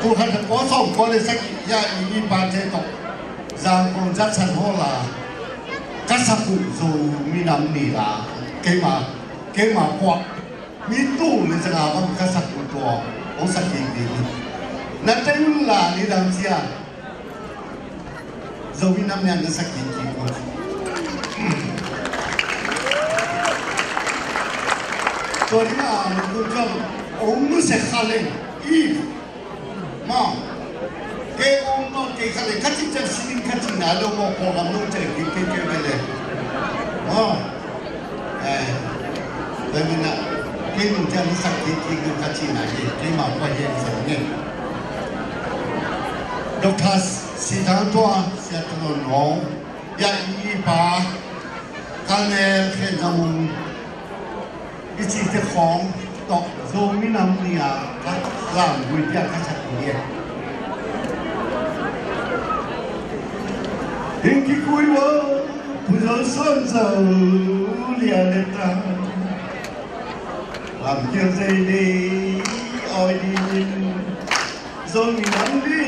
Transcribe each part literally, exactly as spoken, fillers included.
Kum khat za kua sawm kua le sagih ah i, i pate tawh Zangkong Judson Hall ah ka sak uh Zomi Nam Ni la, keima, keima puah mi tul le zanga bang ka sak uh tua hong sak kik ding hi. Na tei un la, nidang ciang Zomi Nam Ni ah na sak kik kik un. Tua ding a, na kum ciang hong nusia kha leng, i maw, kei om nawn kei kha leh, ka cih ciang sining ka cihna lo maw, kawlgam lo cih leh kei, kei, kei ve leh. Maw. Eh, tua manin ah, kei nung ciang sak kik kik lo ka cihna hi, keima pua hi sa nge. Doctor Sitang tua, Sia Tano Nong, ya i pa, Colonel Khen Zang Mung, i cihte khawng tawh Zomi Nam Ni a ka lam gui pia ka sak uh hi. Hing kikui vo, Pu Zo Suan Zo lia le ta. Lam kiang zei le, oi di in. Zomi Nam Ni,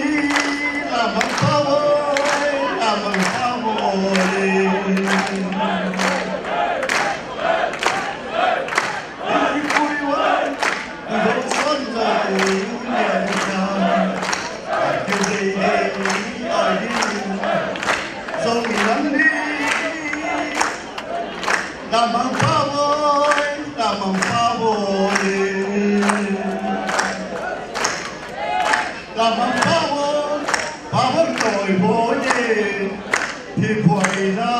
lamang pa voi, lamang pa voi. Zomi Nam Ni, lamang pa voi, lamang pa voi. Lamang pa voi, pa voi toi voi, hi voi na